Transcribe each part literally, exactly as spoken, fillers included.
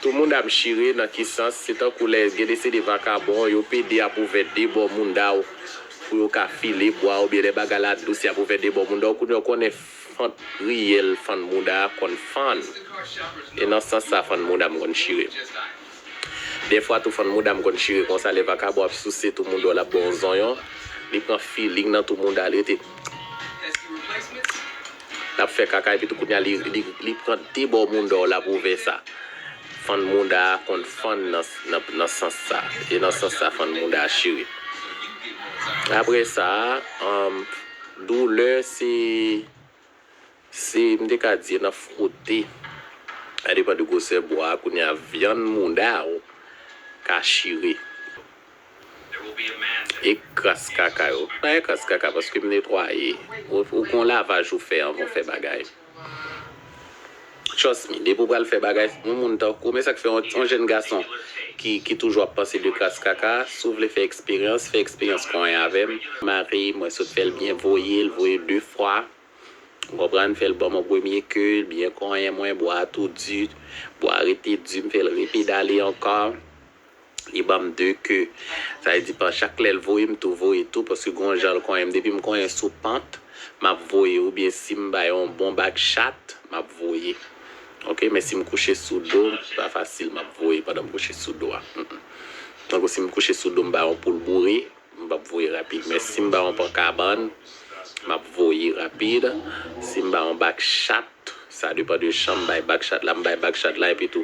Tou mounda m chire, nan ki sans? Se tankou lè gen de se de vakabon, yo pede ap ouvè de bò mounda w pou yo ka file bwa, oubyen lè bagay la dous, y ap ouvè de bò mounda w, kounye a w konnen fant riyèl fann mounda a konn fann. E nan sans sa fann mounda m konn chire. Dèfwa tou fann mounda m konn chire konsa, lè vakabon ap souse tou mounda w, l ap ba w zonyon, li pran feeling nan tou mounda, li rete, l ap fè kaka, epi tou kounye a li, li, li pran de bò mounda w, l ap ouvè sa. Fann mounda a konn fann nan, nan, nan sans sa. E nan sans sa fann mounda a chire. Apre sa, um, doulè se, se, m te ka di nan fwote. Sa depann de gwosè bwa a, kounye a vyann mounda w ka chire. E kras kaka yo. Pa e kras kaka paske m netwaye. Ou, ou gon lavaj ou fè anvan w fè bagay. Trust me, depi w pral fè bagay, yon moun tankou, men sa k fè yon, yon jèn gason ki, ki toujou ap panse de kras kaka, si w vle fè eksperyans, fè eksperyans konyen avè m. Mari, mwen sot fè l byen voye, l voye de fwa. Ou konprann, fè l ban m yon premye ke, l byen konyen mwen, bwa a tou di, bwa a rete di, m fè l repedale ankò. Li ban m de ke. Sa vle di, pa chak lè l voye m, tou voye tou, paske gon jan l konyen m. Depi m konyen sou pant, m ap voye. Oubyen si m bay yon bon bak chat, m ap voye. Oke, men si m kouche sou do m, pa fasil, m ap voye pandan m kouche sou do a. Mm, mm. Tankou si m kouche sou do m, bay yon poul boure, m p ap voye rapid. Men si m bay yon pran kabann, m ap voye rapid. Si m bay yon bak chat, sa depann de jan m bay bak chat la. M bay bak chat la, epi tou,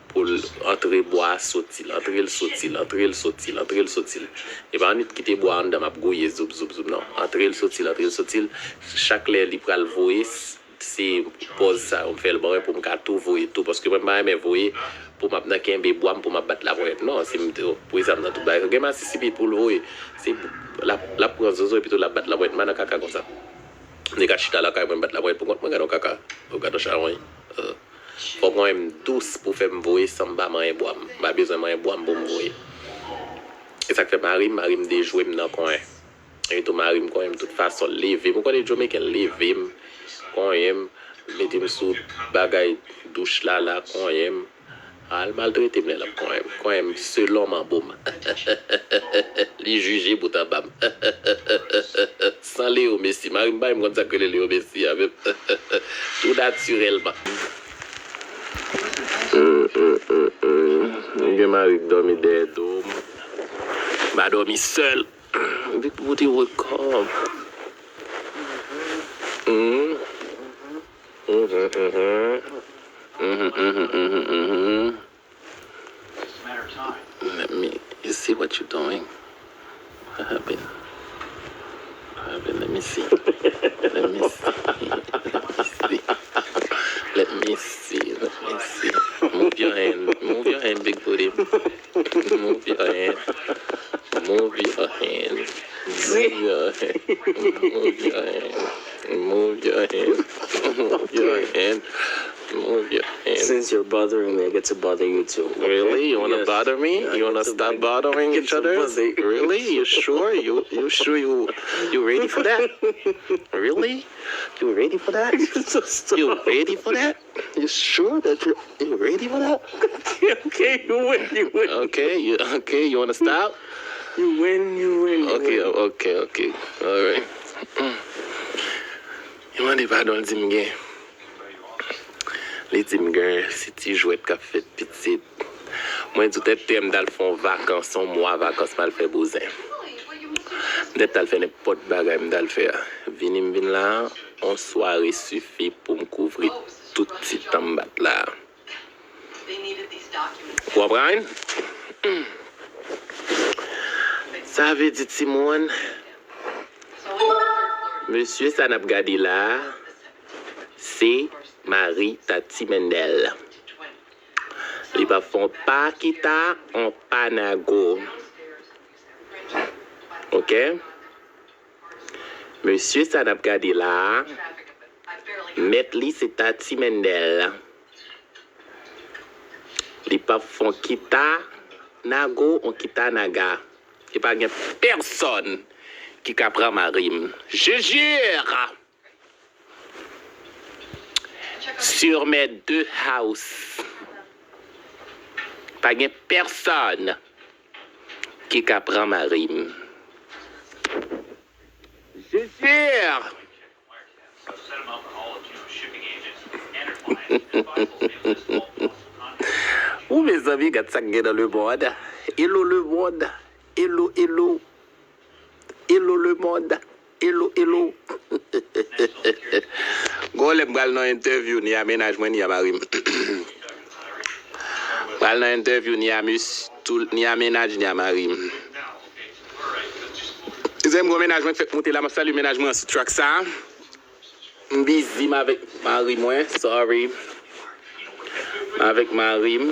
pou l antre bwa a, soti l, antre l, soti l, antre l, soti l, antre l, soti l. E pa annik kite bwa a anndan, m ap gouye, zoup, zoup, zoup, non. Antre l, soti l, antre l, soti l. Chak lè li pral voye, s-, se pòz sa yo m fè l ban mwen pou m ka tou voye tou. Paske mwen, m pa renmen voye pou m ap nan kenbe bwa m, pou m ap bat laponyèt. Non, si m te voye zam nan tout bagay. Gen masisi pi pou l voye. Se l ap, l ap pran zozo, epi tou l ap bat laponyèt. M pa nan kaka konsa. M te ka chita lakay mwen, m bat laponyèt pou kont mwen, gade yon kaka. Ou gade yon chawony. Euh. Fòk mwen menm dous pou fè m voye san m pa manyen bwa m. M pa bezwen manyen bwa m pou m voye. E sa k fè mari m, mari m dejwe m nan konyen. E tou mari m konyen m tout fason, l leve m. Ou konnen Jamaican leve m, konyen m, mete m sou bagay douch la, la, konyen m. Al maltrete m lè l ap konyen m. Konyen m selon manbo m. Li jije bout anba m. San Leo Messi. Mari m pa menm konn sa k rele Leo Messi a menm. Tou natirèlman. Mm, mm, mm, mm. M gen mari k dòmi dèyè do m. M pa dòmi sèl. Big booty would come. Mm. Mhm, mhm. Mhm, mhm, mhm, mhm. Let me, you see what you doing? What happened? What happened? Let me see. Let me see. Let me see. Let me see. Let me see. Move your hand. Move your hand, big booty. Move your hand. Move your hand. Move your hand. Move your hand. Move your hand. Move your hand. Move your hand. Since you're bothering me, I get to bother you too. Okay? Really? You wanna bother me? You wanna stop bothering each other? Really? You sure? You you sure you you ready for that? Really? You ready for that? You ready for that? You sure that you you ready for that? Okay, okay, you win, you win. Okay, you okay? You wanna stop? You win, you win, you win. Okay, okay, okay. Alright. Li mande padon, li di m gen. Li di m gen se ti jwèt k ap fèt pitit. Mwen di w tèt tè m t al fè yon vakans, yon mwa vakans m al fè bouzen. M tèt t al fè nenpòt bagay m t al fè a. Vini m vin la, yon sware sifi pou m kouvri tout ti tan m bat la. Ou konprann? Sa vle di timoun, mesye sa n ap gade la a, se mari Tati Mendel. Li pa fè yon pa kita, yon pa nago. Oke? Mesye sa n ap gade la a, mèt li se Tati Mendel. Li p ap fè yon kita nago, yon kita naga. E pa gen pèsonn ki ka pran mari m. Je jure! Sur mes deux house. Pa gen pèsonn ki ka pran mari m. Sisir! Ou mezanmi, gad sa k gen nan lemonn. Elo lemonn. Elo, elo. Elo lemonn. Elo, elo. Gon lè m pral nan entèvyou, ni a mennaj mwen, ni a mari m. Pral nan entèvyou, ni a mis, tou, ni a mennaj, ni a mari m. Mezanmi, gon mennaj mwen k fèk moute la, m ap salye mennaj mwen an sou track sa. M bizi, m avèk mari mwen, sorry. M avèk mari m.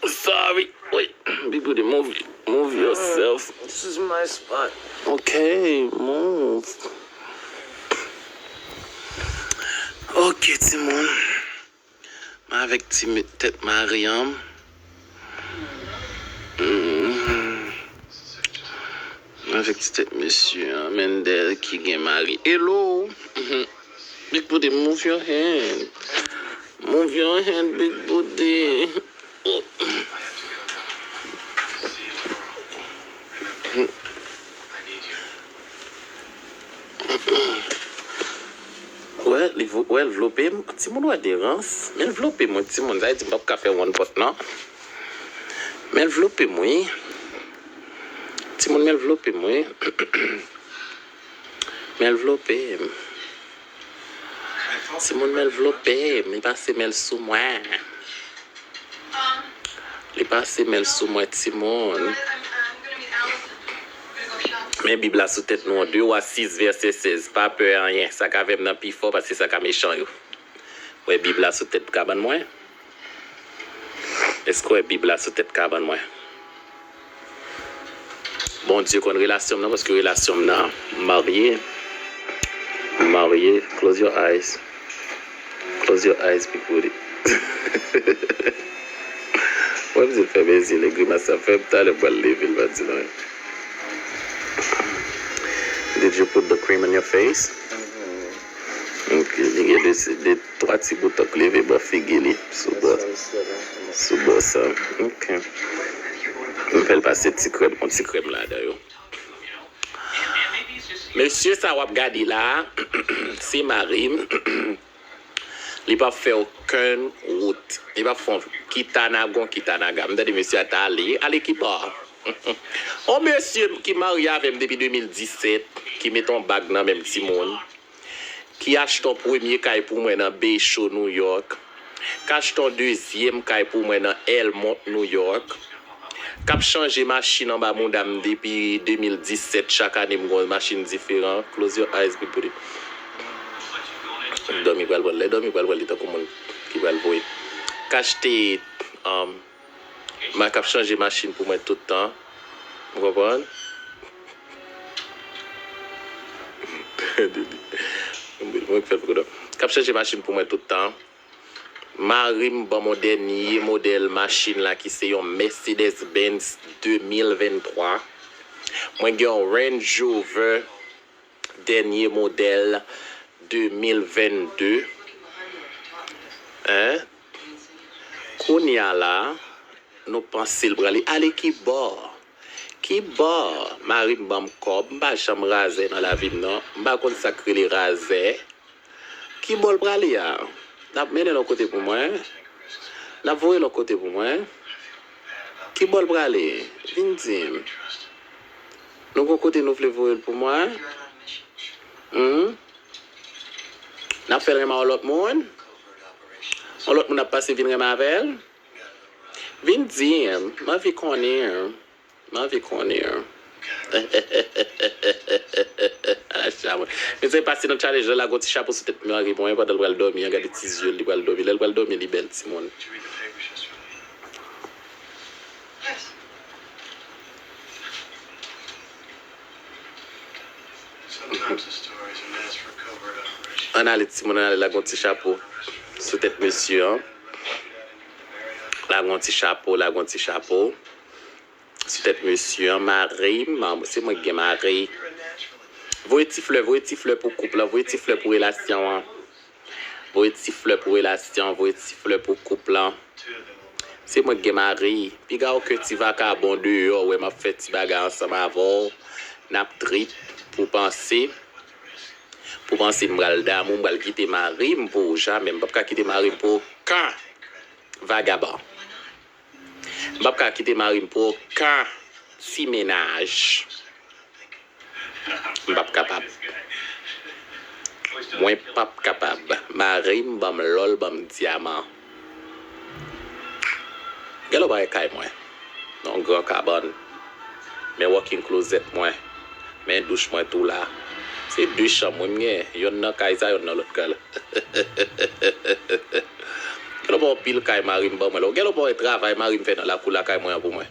Sorry. Wait. Big booty, move, move yourself. This is my spot. Ok, move. Ok, timoun. M avèk ti tèt mari an. Mm. M avèk ti tèt mesye an. Mendel ki gen mari. Hello. Mhm. Big booty, move your hand. Move your hand, big booty. Wè, li vo-, wè, l vlope m. Timoun wè derans. Men l vlope mwen, timoun. Sa vle di m p ap ka fè one pot, non. Men l vlope m, wi. Timoun, men l vlope m, wi. Men l vlope m. Timoun, men l vlope m. Li pase men l sou mwen. Li pase men l sou mwen, timoun. Men Bib la sou tèt nou an, de Wa sis, vèsè sèz. Pa pè anyen. Sa k avè m nan pi fò pase sa k a mechan yo. Wè Bib la sou tèt kabann mwen. Èske w wè Bib la sou tèt kabann mwen? Bondye konn relasyon m nan, paske relasyon m nan, m marye. M marye. Close your eyes. Close your eyes, big booty. Wè, m di l fèmen zye l, e grimas sa fè m talè m pral leve l pa di l anyen. Did you put the cream on your face? Ok, li gen de, de twa ti bouton k leve bò figi li, sou bò, sou bò sa. Ok. M fè l pase ti krèm, yon ti krèm ladan yo. Mesye sa w ap gade la, se mari m. Li p ap fè okenn wout. Li p ap fè yon kita nagon, kita naga. M tande mesye a t ale. Ale ki bò? On mesye ki marye avè m depi de mil disèt, ki mete yon bag nan men m, timoun, ki achte yon premye kay pou mwen nan Bayshore, New York, k achte yon dezyèm kay pou mwen nan Elmont, New York, k ap chanje machin anba mouda m depi de mil disèt, chak ane m gen yon machin diferan. Close your eyes, big booty. Dòmi pral pran l. Lè dòmi pral pran l, li tankou moun ki pral voye. K achte, um, ma-, k ap chanje machin pou mwen tout tan. Ou konprann? Mwen k fè l pou konnen. K ap chanje machin pou mwen tout tan. Mari m ban m yon dènye modèl machin la ki se yon Mercedes Benz de mil venntwa. Mwen gen yon Range Rover dènye modèl de mil vennde. Hein? Kounye a la, nou panse l prale. Ale ki bò? Ki bò? Mari m ban m kòb. M pa janm razè nan lavi m, non. M pa konn sa k rele razè. Ki bò l prale a? N ap mennen l yon kote pou mwen. N ap voye l yon kote pou mwen. Ki bò l prale? Vin di m. Nou gon kote nou vle voye l pou mwen? Hmm? N ap fè l renmen yon lòt moun? Yon lòt moun ap pase vin renmen avè l? Vin di m. M anvi konnen. M anvi konnen. Ala cha mwen. Mezanmi, pase nan challenge la, lage yon ti chapo sou tèt mari mwen pandan l pral dòmi an. Gade ti zye l, li pral dòmi. Lè l pral dòmi, li bèl, timoun. Ann ale, timoun, ann ale, lage yon ti chapo sou tèt mesye an. Lage yon ti chapo, lage yon ti chapo. Sou tèt mesye an, mari m, se mwen ki gen mari. Voye ti flè, voye ti flè pou koup lan, voye ti flè pou relasyon an. Voye ti flè pou relasyon an, voye ti flè pou koup lan. Se mwen k gen mari. Piga w ke ti vakabon deyò wè m ap fè ti bagay ansanm avè w. N ap trip pou panse. Pou panse m pral damou, m pral kite mari m pou ou. Jamè, m p ap ka kite mari m pou okenn vagabon. M p ap ka kite mari m pou okenn ti mennaj. M p ap kapab. Mwen p ap kapab. Mari m ban m lò l, ban m dyaman. Gade yon bagay kay mwen. Yon gran kabann. Men walk-in closet mwen. Men douch mwen tou la. Se de chanm wi m gen. Yonn nan kay sa, yonn nan lòt kay la. Gade yon bagay pil kay mari m ban mwen la. Gade yon bagay travay mari m fè nan lakou lakay mwen an pou mwen.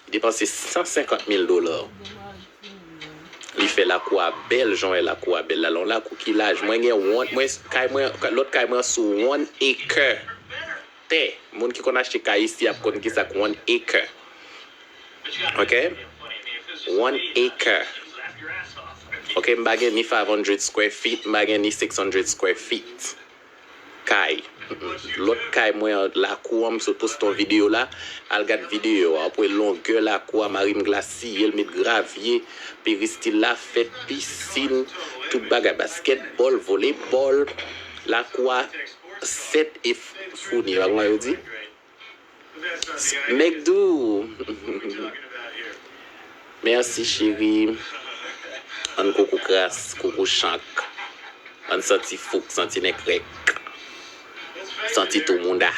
Li depanse san senkant mil dola. Li fè lakou a bèl, jan w wè lakou a bèl la. Yon lakou ki laj. Mwen gen one, mwen, kay mwen, lòt kay mwen sou one acre tè. Moun ki konn achte kay isi ap konn ki sa k one acre. Ok? One acre. Ok, m pa gen ni five hundred square feet, m pa gen ni six hundred square feet. Kay. Lòt kay mwen an, lakou an, m sot poste yon videyo la. Al gad videyo a, w ap wè longè lakou a, mari m glasiye l, met gravye, peristil la fèt, pisin, tout bagay, baskètbòl, volebòl. Lakou a sèt e f-, founi, pa kòman yo di? Mègdou. Mèsi, cheri. Ann koukou kras, koukou chank. Ann santi fouk, santi nèkrèk. Santi tou mounda.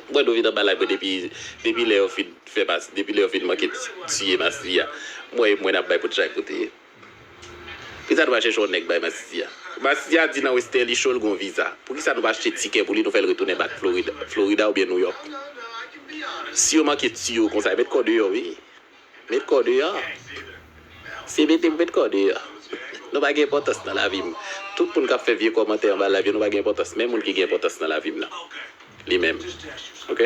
Mwen nou vin anba live mwen depi, depi lè yo fin fè mas, depi lè yo fin manke tiye Masi a. Mwen, mwen ap bay pout chay kote. Poukisa nou pa chèche yon nèg bay Masisi a? Masisi a di nan Western li cho, l gon viza. Poukisa nou pa achte tikè pou li, nou fè l retounen back Florida, Florida oubyen New York? Si yo manke tiye w konsa, met kò deyò, wi. Met kò deyò. Se mete pou met kò deyò. Nou pa gen enpòtans nan lavi m. Tout moun k ap fè vye kòmantè anba live yo, nou pa gen enpòtans. Men moun ki gen enpòtans nan lavi m nan. Li menm. Ok?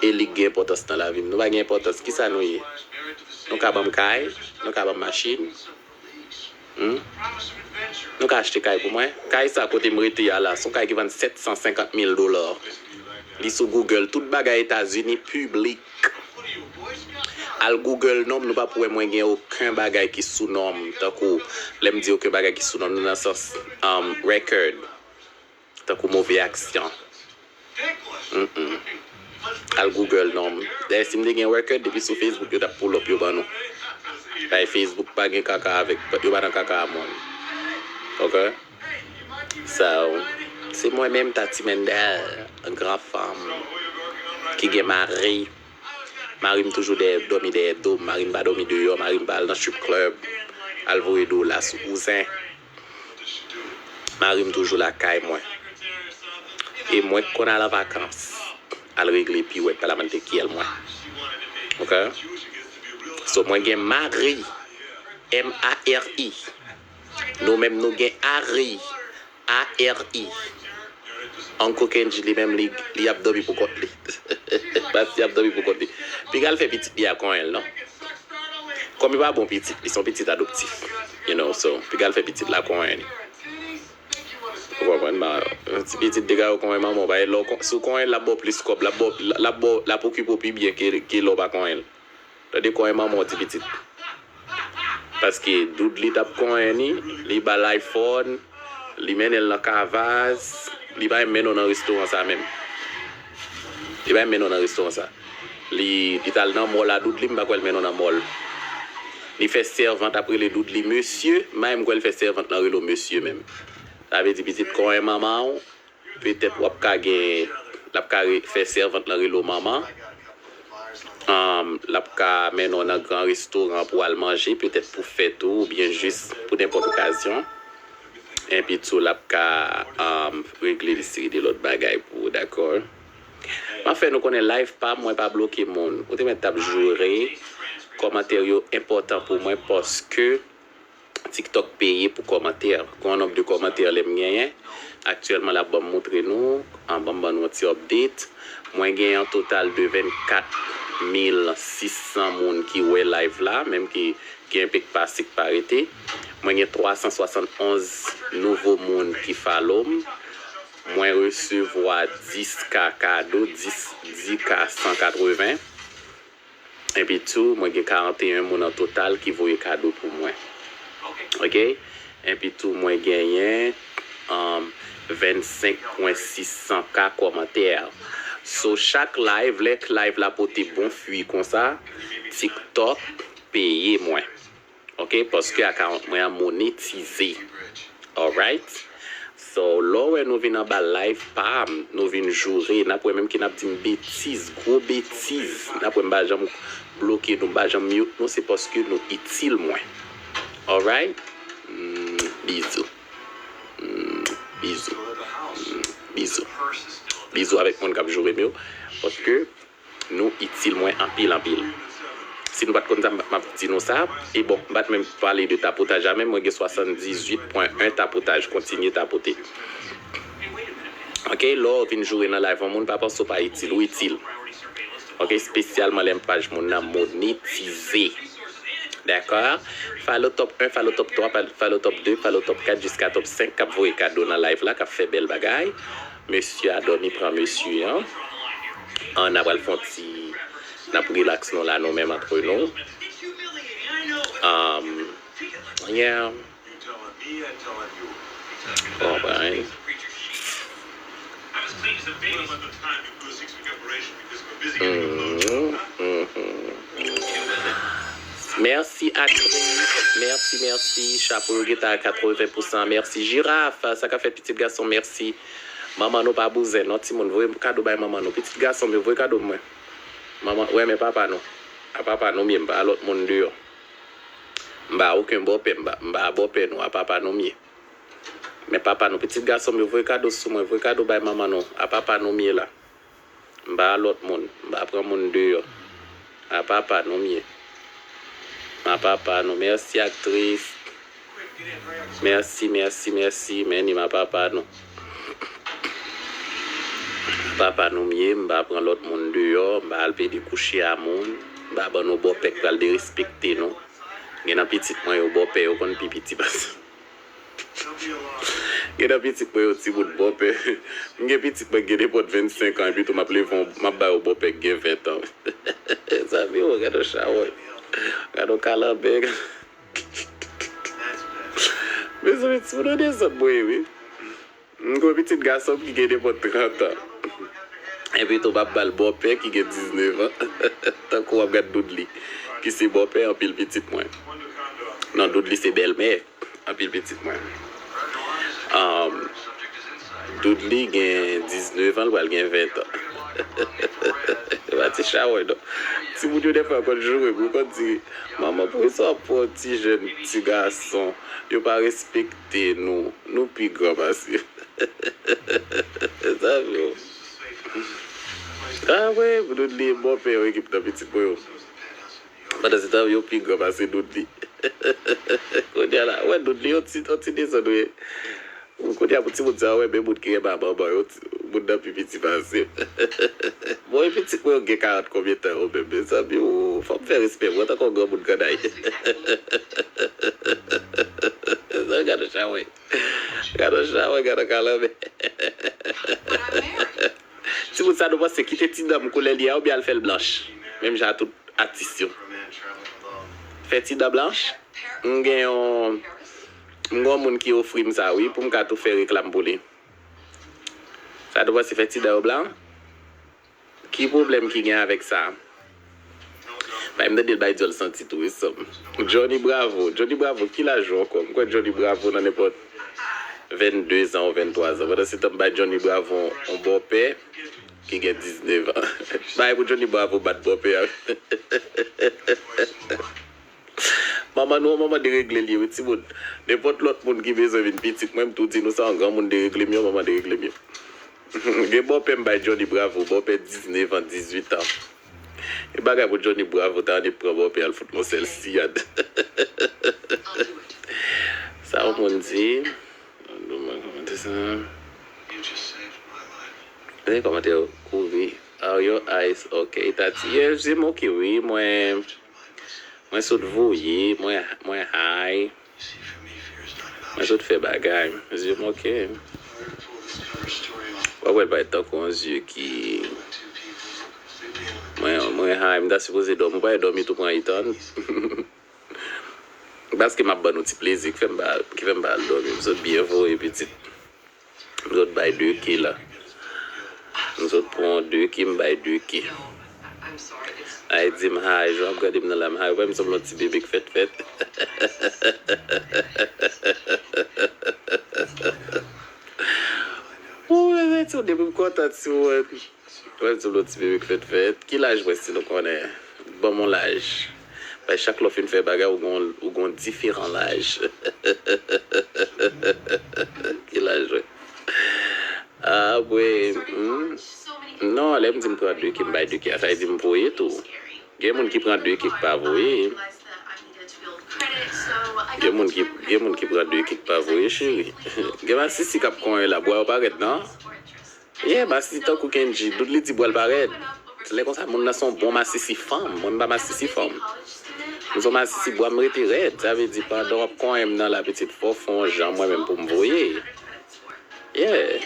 E li k gen enpòtans nan lavi m. Nou pa gen enpòtans. Kisa nou ye? Nou ka ban m kay? Nou ka ban m machin? Hmm? Nou ka achte kay pou mwen? Kay sa kote m rete a la, se yon kay ki vann sèt san senkant mil dola. Li sou Google. Tout bagay Etazini piblik. Al Google non m, nou p ap wè mwen gen okenn bagay ki sou non m. Tankou, lè m di okenn bagay ki sou non m, nan sans, um, record. Tankou move aksyon. Mm-mm. Al Google non m. Dayè, si m te gen record, depi sou Facebook, yo t ap pull up, yo ban nou. Bay Facebook pa gen kaka avèk, yo pa nan kaka a moun. Ok? So, se mwen menm, Tati Mendel, gran fanm, ki gen mari. Mari m toujou dèyè, dòmi dèyè do m. Mari m pa dòmi deyò. Mari m pa al nan strip club, al voye do la sou kouzen. Mari m toujou lakay mwen. E mwen k konn al an vakans, al regle piwèt pa la mande kyèl mwen. Ok? So, mwen gen mari. M A R I. Nou menm, nou gen ari. A R I. Uncle Kendji, li menm, li, li ap dòmi pou kont li. Pati ap dòmi pou kont li. Piga l fè pitit li a konyen l, non? Kòm li pa bon pitit, li se yon pitit adoptif. You know, so, piga l fè pitit la konyen li. Ou konprann? Ma, ti pitit dega yo konyen manman w, paske lè w kon-, si w konyen l, l ap ba w plis kòb, l ap ba w, l ap ba w, l ap okipe w pi byen ke, ke lè w pa konyen l. Tande konyen manman w, ti pitit. Paske doud li t ap konyen ni, li ba l iPhone, li mennen l nan Kavaz, li pa menm mennen w nan restoran sa menm. Li pa menm mennen w nan restoran sa. Li, li t al nan mall a doud li, m pa kwè l mennen w nan mall. Li fè sèvant ap rele doud li mesye, m pa menm kwè l fè sèvant lan rele w mesye menm. Sa vle di pitit konyen manman w, petèt w ap ka gen, l ap ka re-, fè sèvant lan rele w manman. Um, l ap ka mennen w nan gran restoran pou w al manje, petèt pou fèt ou, oubyen jis pou nenpòt okazyon. Epi tou, l ap ka, um, regle yon seri de lòt bagay pou ou, dakò? M ap fè nou konnen live pa m, mwen pa bloke moun. Ou te mèt t ap joure. Kòmantè yo enpòtan pou mwen paske TikTok peye pou kòmantè. Gen yon nonb de kòmantè lè m genyen. Aktyèlman, l ap ban m moutre nou. An, ban m ban nou yon ti update. Mwen gen yon total de vennkat mil sis san moun ki wè live la, menm ki gen enpe k pase k pa rete. Mwen gen twa san swasannonz nouvo moun ki follow m. Mwen resevwa dis ka kado, dis, dis ka san katreven. Epi tou, mwen gen karanteyen moun an total ki voye kado pou mwen. Ok? Epi tou, mwen genyen um, vennsenk pwen sis san ka kòmantè. So, chak live, lè live la pote bon fwi konsa, TikTok peye mwen. Ok? Paske akawont mwen an monetize. Alright? So, lè w wè nou vin anba live pa m, nou vin joure, n ap wè menm ki n ap di m betiz, gwo betiz. N ap wè m pa janm bloke nou, m pa janm mute nou, se paske nou itil mwen. Alright? Mm, bizou. Mm, bizou. Mm, bizou. Bizou avèk moun k ap joure m yo. Paske nou itil mwen anpil, anpil. Si nou pa t konn sa, m ap di nou sa. E bon, m pa t menm pale de tapotaj la, men mwen gen swasanndizuit pwen en tapotaj. Kontinye tapote. Ok, lè w vin joure nan live yon moun, pa panse w pa itil, ou itil. Ok, espesyalman lè paj moun nan monetize. Dakò? Follow top en, follow top twa, follow top de, follow top kat jiska top senk k ap voye kado nan live la, k ap fè bèl bagay. Mesye a dòmi pran mesye an. An, n a pral fè yon ti, n ap rilaks nou la, nou menm antre nou. Um, yeah. Bon, ben. Mhm, mhm. Mèsi, aktris. Mèsi, mèsi. Chapo yo gentan a katreven pousan. Mèsi, Jiraf. Sa ka fèt, pitit gason, mèsi. Manman nou pa bouzen, non, timoun. Voye kado bay manman nou. Pitit gason m yo, voye kado mwen. Manman, wè, men papa nou. A papa nou m ye, m pa lòt moun deyò. M pa okenn bòpè, m pa, m pa bòpè nou, a papa nou m ye. Men papa nou, pitit gason m yo, voye kado sou mwen, voye kado bay manman nou, a papa nou m ye la. M pa lòt moun, m pa pran moun deyò. A papa nou m ye. A papa nou, mèsi aktris. Mèsi, mèsi, mèsi, men ni m a papa nou. Papa nou m ye, m pa pran lòt moun deyò, m pa al pede kouche a moun, m pa ban nou bòpè k pral derespekte nou. Gen nan pitit mwen yo, bòpè yo konn pi piti pase. Gen nan pitit mwen yo, timoun bòpè. M gen pitit mwen ki gen nenpòt vennsenk an, epi tou m ap leve, m ap ba yo bòpè k gen ven an. Zanmi, w gade yon chawony. Gade yon kalanbè. Mezanmi, timoun an dezòd mwen ye, wi. M gen yon pitit gason m ki gen nenpòt trant an. Epi tou, m ap ba l bòpè ki gen diznèf an. Tankou w ap gad Doudly, ki se bòpè anpil pitit mwen. Non, Doudly se bèlmè anpil pitit mwen. Um, Doudly gen diznèf an, l pral gen ven an. E pa ti chawony, non. Timoun yo, dèfwa, yo konn joure m, yo konn di, manman, poukisa w ap pran yon ti jèn ti gason? Yo pa respekte nou. Nou pi gran pase. Zanmi w. Ah, wi, pou Doudly, bòpè yo ekip nan pitit mwen yo. Pandan se tan, yo pi gran pase Doudly. Kounye a la, wè Doudly, yon ti, yon ti dezòd, wi. Kounye a, pou timoun sa yo, wè, men moun ki renmen a manman yo, ti, moun nan pi piti pase. Bon, e pitit mwen yo gen karant konbyen tan yo menm, mezanmi, o, fò m fè respè mwen, tankou yon granmoun kanay. Zanmi, gade yon chawony. Gade yon chawony, gade yon kalanbè. Timoun sa nou panse kite ti dan m koulè li a oubyen al fè l blanch? Menm jan a tout atis yo. Fè ti dan blanch? M gen yon, m gen yon moun ki ofri m sa wi, pou m ka tou fè reklam pou li. Sa nou panse fè ti dan yo blan? Ki pwoblèm ki gen avèk sa? Bay m tande l bay dyòl santi tou resanm. Johnny Bravo. Johnny Bravo, ki laj ou ankò? M kwè Johnny Bravo nan nenpòt vennde zan ou venntwa zan. Pandan se tan m bay Johnny Bravo yon bòpè ki gen diznèf an. Bay pou Johnny Bravo bat bòpè a. Manman nou, yon manman deregle l ye, wi, timoun. Nenpòt lòt moun ki bezwen vin pitit mwen, m tou di nou sa, yon granmoun deregle m, yon manman deregle m, yo. Gen bòpè m bay Johnny Bravo, bòpè diznèf an, dizuit an. E bagay pou Johnny Bravo ta annik pran bòpè al fout yon sèl siyad. Sa yon moun di? Mwen kòmante sa. Mwen kòmante yo kouri. Are your eyes okay, Tati? Yeah, zye m oke, wi. Mwen, mwen sot voye, mwen, mwen high. Mwen sot fè bagay. Zye m oke. W ap wè l parèt tankou yon zye ki. Mwen, mwen high, m ta sipoze dòmi. Ou pa dòmi tou pran Ethan. Paske m ap ban nou ti plezi ki fè m pa, ki fè m pa al dòmi. M sot byen voye, pitit. M sot bay de ke la. M sot pran de ke, m bay de ke. Ay di m high, jan w ap gade m nan la, m high. Ou wè m sanble yon ti bebe k fèt fèt. Ou wè, ti, depi m kontan, ti, ou wè. Wè, m sanble yon ti bebe k fèt fèt. Ki laj mwen, si nou konnen? Ban m yon laj. Paske chak lè w fin fè bagay, ou gon, ou gon diferan laj. Ki laj mwen? Ah, mwen, hmm. Non, lè m di m pran de ke, m bay de ke, sa vle di m voye tou. Gen moun ki pran de ke k pa voye. Gen moun ki, gen moun ki pran de ke k pa voye, cheri. Gen masisi k ap konyen la, bwa yo pa rèd, non? Yeah, masisi tankou Kendji, Doudly di bwa l pa rèd. Se lè konsa, moun nan se yon bon masisi fanm. Mwen, m pa masisi fanm. M se yon masisi bwa, m rete rèd. Sa vle di, pandan w ap konyen m nan la, pitit, fò w fè yon jan mwen menm pou m voye. Yeah.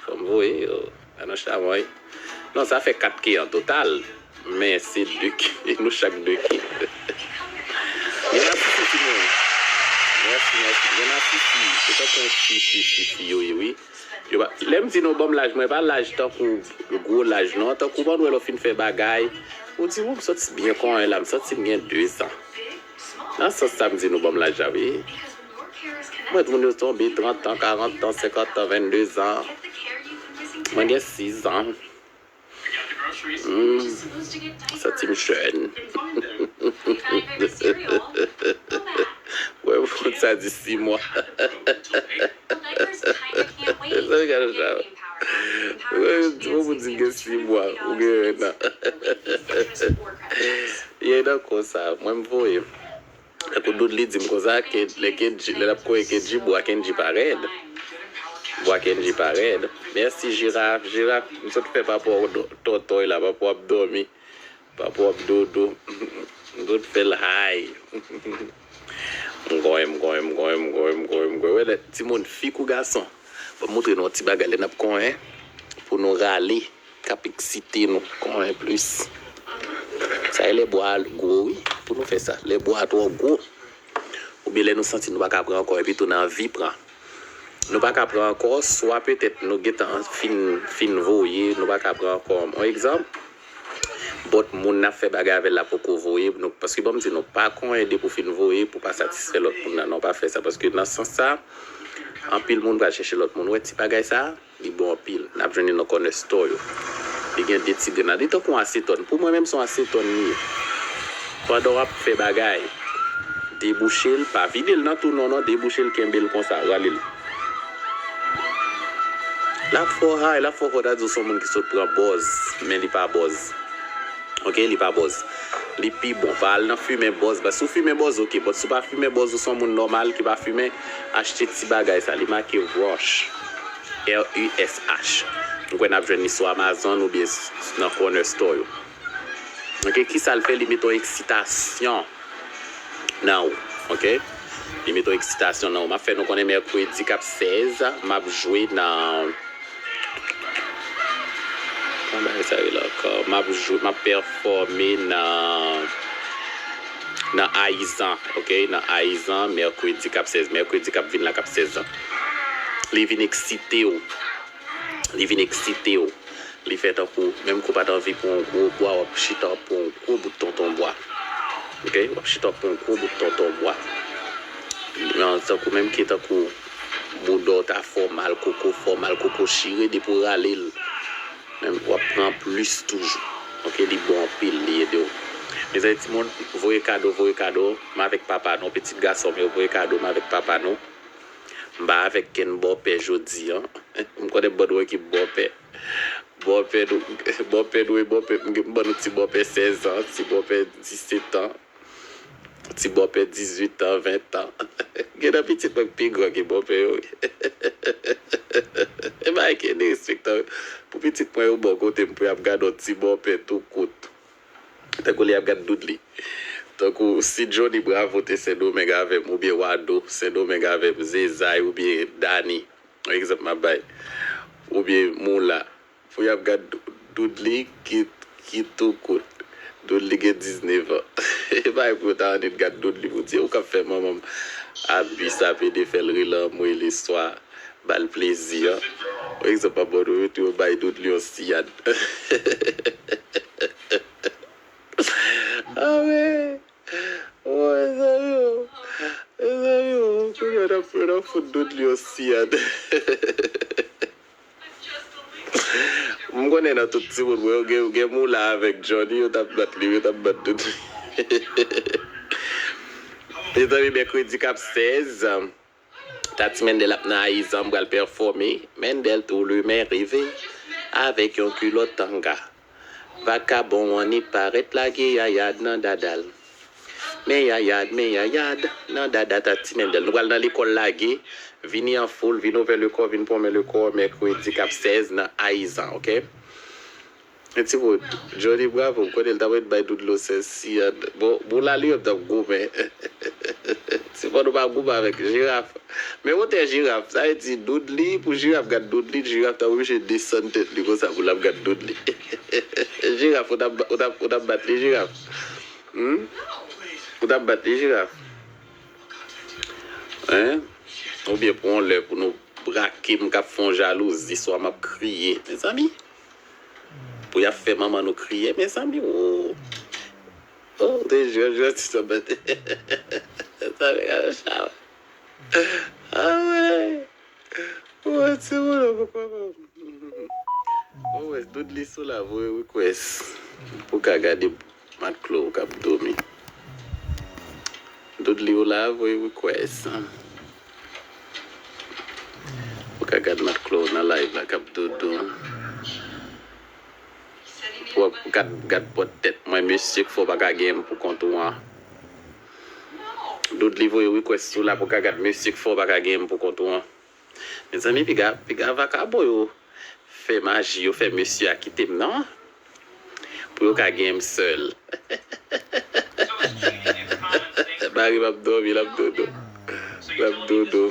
Fò m voye yo. Pa nan chamoy. Non, sa fè kat ke an total. Men se de ke. Nou chak de ke. Gen masisi, ti moun. Mèsi, mèsi. Gen masisi. Se tankou fi, fi, fi, fi yo ye, wi. Yo pa, lè m di nou ban m laj, mwen pa laj tankou gwo laj, non. Tankou ban nou wè lè w fin fè bagay. Ou di, "Ou, m santi m byen konyen la, m santi m gen de zan." Nan sans sa m di nou ban m laj la, wi. Mwen, moun yo tonbe trant an, karant an, senkant an, vennde zan. Mwen gen sis zan. Hmm. Santi m jèn. Wè, moun sa di sis mwa. Sa gade sa. Wè, moun di m gen sis mwa. Ou gen en an. Ye nan konsa, mwen m voye. Tankou Doudly di m konsa, ke lè Kendji, lè l ap konyen Kendji, bwa Kendji pa rèd. Bwa Kendji pa rèd. Mèsi, Jiraf. Jiraf, m sot fè papa w do-, tòtòy la, papa w ap dòmi. Papa w ap dodo. M sot fè l high. M konyen, m konyen, m konyen, m konyen, m konyen, m konyen. Wè, lè timoun, fi kou gason. Ban m montre nou yon ti bagay lè n ap konyen, pou nou rale, k ap eksite nou konyen plis. Sa e lè bwa a gwo, wi, pou nou fè sa. Lè bwa a twò gwo, oubyen lè nou santi nou pa ka pran ankò, epi tou n anvi pran. Nou pa ka pran ankò, swa petèt nou gentan fin, fin voye, nou pa ka pran ankò. Yon egzanp, bòt moun n ap fè bagay avè l la poko voye, nou, paske ban m di nou, pa konyen depi w fin voye pou w pa satisfè lòt moun nan, non, pa fè sa, paske nan sans sa, anpil moun pral chèche lòt moun. Wè ti bagay sa, li bon anpil. N ap jwenn li nan corner store yo. Li gen de ti grenn la. Li tankou yon asetòn. Pou mwen menm, se yon asetòn li ye. Pandan w ap fè bagay, debouche l, pa vide l nan tou non, non, debouche l, kenbe l konsa, rale l. L ap fè w high, l ap fè w fò, ta di w se yon moun ki sot pran bòz, men li pa bòz. Ok, li pa bòz. Li pi bon. Pa al nan fimen bòz. Ba, si w fimen bòz, ok. But si w pa fimen bòz, ou se yon moun nòmal ki pa fimen, achte ti bagay sa. Li make Rush. R U S H. M kwè n ap jwenn li sou Amazon oubyen s-, nan corner store yo. Ok, kisa l fè? Li mete yon eksitasyon nan ou. Ok? Li mete yon eksitasyon nan ou. M ap fè nou konnen mèkredi k ap sèz, m ap jwe nan Kòman bagay sa rele ankò? M ap jwe, m ap pèfòme nan, nan Ayizan, ok? Nan Ayizan, mèkredi k ap sèz, mèkredi k ap vin la k ap sèz lan. Li vin eksite w. Li vin eksite w. Li fè tankou, menm ke w pa t anvi pran yon gwo bwa, w ap chita, w ap pran yon gwo bout tonton bwa. Ok? W ap chita, w ap pran yon gwo bout tonton bwa. Nan tankou, menm ke tankou bouda w ta fè w mal, koko fè w mal, koko chire, depi w rale l, menm w ap pran plis toujou. Ok, li bon anpil, li ede w. Mezanmi, timoun, voye kado, voye kado. M avèk papa nou, pitit gason m yo, voye kado, m avèk papa nou. M pa avèk kenn bòpè jodi an. M konnen m pa dwe ki bòpè. Bòpè nou, bòpè nou e bòpè, m ban nou ti bòpè sèz an, ti bòpè disèt an. Ti bòpè dizuit an, ven an. Gen nan pitit mwen k pi gran ke bòpè yo, wi. E bagay ki derespektan. Pou pitit mwen yo bò kote m pou y ap gade yon ti bòpè tou kout. Tankou li ap gade Doudly. Tankou si Johnny Bravo te Sendomeng avè m, oubyen Wado Sendomeng avè m, Zezay oubyen Dani. Yon egzanp m ap bay. oubyen Moula. Pou y ap gad Doodly ki, ki tou kout. Doodly gen diznèf an. E pa pou yo ta annik gad Doodly pou di, ou k ap fè manman m abi, sape de fè l rele anmwe leswa, ba l plezi an. Pa egzanp, ap ban nou yo tou yo bay Doodly yon siyad. Ah, men. Oh, mezanmi, oh. Mezanmi, oh. Kounye a, n ap, n ap fout Doodly yon siyad. M konnen nan tout timoun mwen yo, gen, gen Moula avèk Johnny, yo t ap bat li, yo t ap bat Doodly. Mezanmi, mèkredi k ap sèz, Tati Mendel ap nan Ayizan, m pral pèfòme. Mendel tou limen rive avèk yon kilòt tanga. Vakabon an ni parèt lage yayad nan dada l. Men yayad, men yayad nan dada Tati Mendel. Nou pral nan lekòl lage. Vini an foul, vin ouvè lekò, vin pwonmen lekò mèkredi k ap sèz nan Ayizan, oke? Men ti bout, Johnny bravo, m konnen l t ap ret bay Doodly sèz siyad. Bon, bon la li menm t ap goumen. Ti bout ou pa goumen avèk jiraf. Men wotè jiraf, sa vle di Doodly, pou jiraf gad Doodly, jiraf t ap oblije desann tèt li konsa pou l ap gad Doodly. Jiraf, ou t ap, ou t ap, ou t ap bat li, jiraf? Hmm? Ou t ap bat li, jiraf? Hein? Oubyen pou yon lè pou nou brake m k ap fè yon jalouzi, swa m ap kriye. Mezanmi, pou y ap fè manman nou kriye, mezanmi, oh. Oh, de jwèt, jwèt, ti sa bèt. Sa vle gade sa. Ah, wè. Wè, ti moun, an poko. Bon, wè, Doodly sou la, voye request. Pou ka gade Matclo k ap dòmi. Doodly ou la, voye request. Ou ka gad Matclo nan live la k ap dodo. Pou w ap gad, gad pòt tèt mwen, mesye k fè w pa ka gen m pou kont ou an. Doodly voye request sou la pou w ka gad mesye k fè w pa ka gen m pou kont ou an. Mezanmi, piga, piga vakabon yo fè maji, yo fè mesye a kite m non. Pou yo ka gen m sèl. Mari m ap dòmi, l ap dodo. L ap dodo.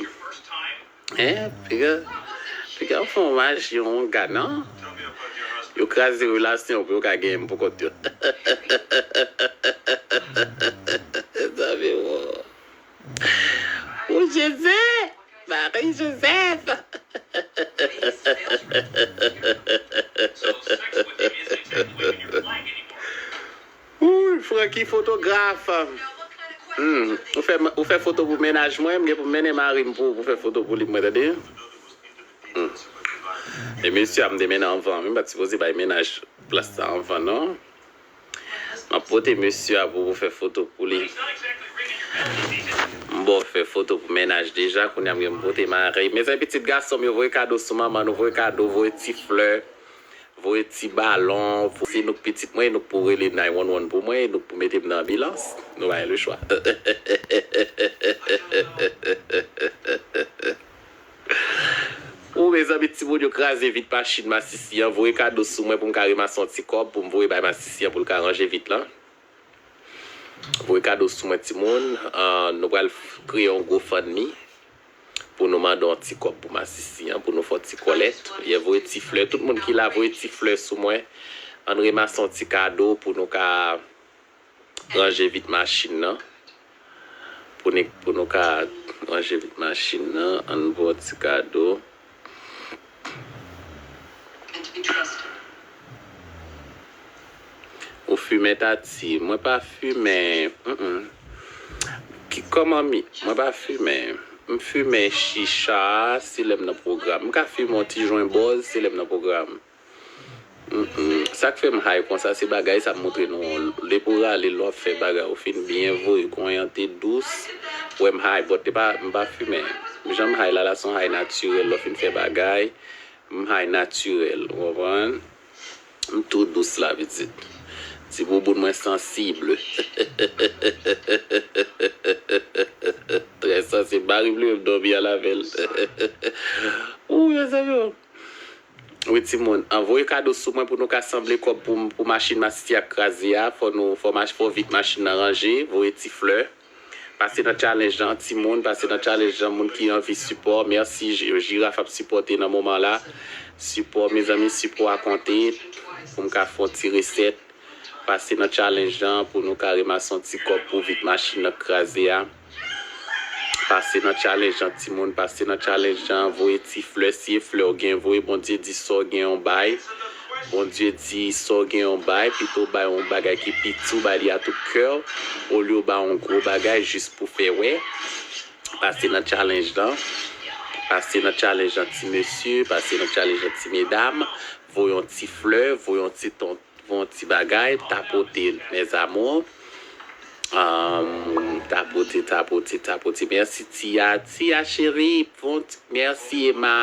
Hein, piga, piga yo fè yon maji, yon wonga non. Yo kraze relasyon pou yo ka gen m pou kont yo. Mezanmi, wo. Oh, Jezi! Marie Joseph! Ooh, Francky fotograf. Hmm, ou fè, ou fè foto pou mennaj mwen, m gen pou m mennen mari m pou, pou fè foto pou li, mwen, tande. Hmm. E mesye a m te mennen anvan, m pa t sipoze bay mennaj plas sa anvan, non. M ap pote mesye a pou, pou fè foto pou li. M bon fè foto pou mennaj deja, kounye a m gen m pote mari. Mezanmi, pitit gason m yo, voye kado sou manman nou, voye kado, voye ti flè, voye ti balon. Se nou k pitit mwen, nou k pou rele nine one one pou mwen, nou k pou mete m nan anbilans. Nou pa gen lechwa. Ou mezanmi, timoun yo kraze vit machin masisi an, voye kado sou mwen pou m ka ranmase yon ti kòb pou m voye bay masisi an pou l ka ranje vit lan. Voye kado sou mwen, timoun. Ah, nou pral f- kreye yon GoFundMe pou nou mande yon ti kòb pou masisi an, pou nou fè yon ti kòlèt. Ye, voye ti flè. Tout moun ki la, voye ti flè sou mwen. Ann ranmase yon ti kado pou nou ka ranje vit machin nan. Pou nou, pou nou ka ranje vit machin nan, ann voye yon ti kado. Ou fimen, Tati? Mwen pa fimen. Mm-mm. Ki, kòman mi? Mwen pa fimen. M fimen chicha, se lè m nan pwogram. M ka fimen yon ti jwen bòz, se lè m nan pwogram. Mm-mm. Sa k fè m high konsa, se bagay sa m montre nou. Lè pou rale, lè w ap fè bagay, ou fin byen voye, konyen an te dous. Ou wè m high, but te pa, m pa fimen. Jan m high la, la se yon high natirèl, lè w fin fè bagay. M high natirèl, ou konprann? M tou dous la, pitit. Ti bouboun mwen sansib. Trè sansib. Mari m li menm dòmi al avè l. Ou, mezanmi, o. Wi, timoun. An, voye kado sou mwen pou nou ka sanble kòb pou, pou machin masisi a k kraze a. Fò nou, fò mach-, fò vit machin nan ranje. Voye ti flè. Pase nan challenge lan, timoun. Pase nan challenge lan, moun ki anvi sipò. Mèsi, Ji-, Jiraf ap sipòte nan moman la. Sipò, mezanmi, sipò a konte pou m ka fè yon ti resèt. Pase nan challenge lan pou nou ka ranmase yon ti kòb pou vit machin nan k kraze a. Pase nan challenge lan, timoun, pase nan challenge lan, voye ti flè, si e flè w gen, voye. Bondye di sa w gen yon bay. Bondye di sa w gen yon bay, pito w bay yon bagay ki piti, w bay li a tout kè w, olye w bay yon gwo bagay jis pou fè wè. Pase nan challenge lan. Pase nan challenge lan, ti mesye. Pase nan challenge lan, ti medam. Voye yon ti flè, voye yon ti ton, voye yon ti bagay. Tapote, mes amours. Um, tapote, tapote, tapote. Mèsi, Tia. Tia, cheri. Voye yon ti, mèsi, Emma.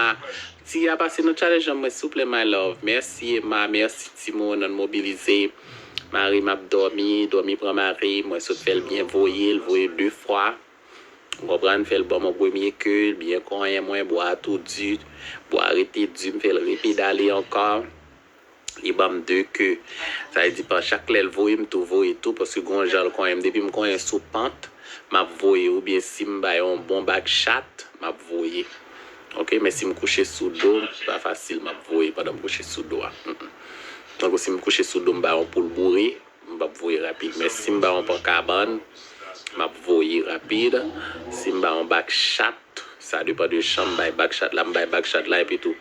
Tia, pase nan challenge lan, mwen, souple, my love. Mèsi, Emma. Mèsi, timoun. Ann mobilize. Mari m ap dòmi. Dòmi pran mari. Mwen sot fè l byen voye. L voye de fwa. Ou konprann? Fè l ban m yon premye ke, l byen konyen mwen, bwa a tou di, bwa a rete di, m fè l repedale ankò. Li ban m de ke. Sa vle di, pa chak lè l voye, m tou voye tou, paske gon jan l konyen m. Depi m konyen sou pant, m ap voye, oubyen si m bay yon bon bak chat, m ap voye. Oke, men si m kouche sou do, pa fasil, m ap voye pandan m kouche sou do a. Mm, mm. Tankou si m kouche sou do, m bay yon poul boure, m p ap voye rapid. Men si m ba yon pan kabann, m ap voye rapid. Si m ba yon bak chat, sa depann de jan m bay bak chat la. M bay bak chat la epi tou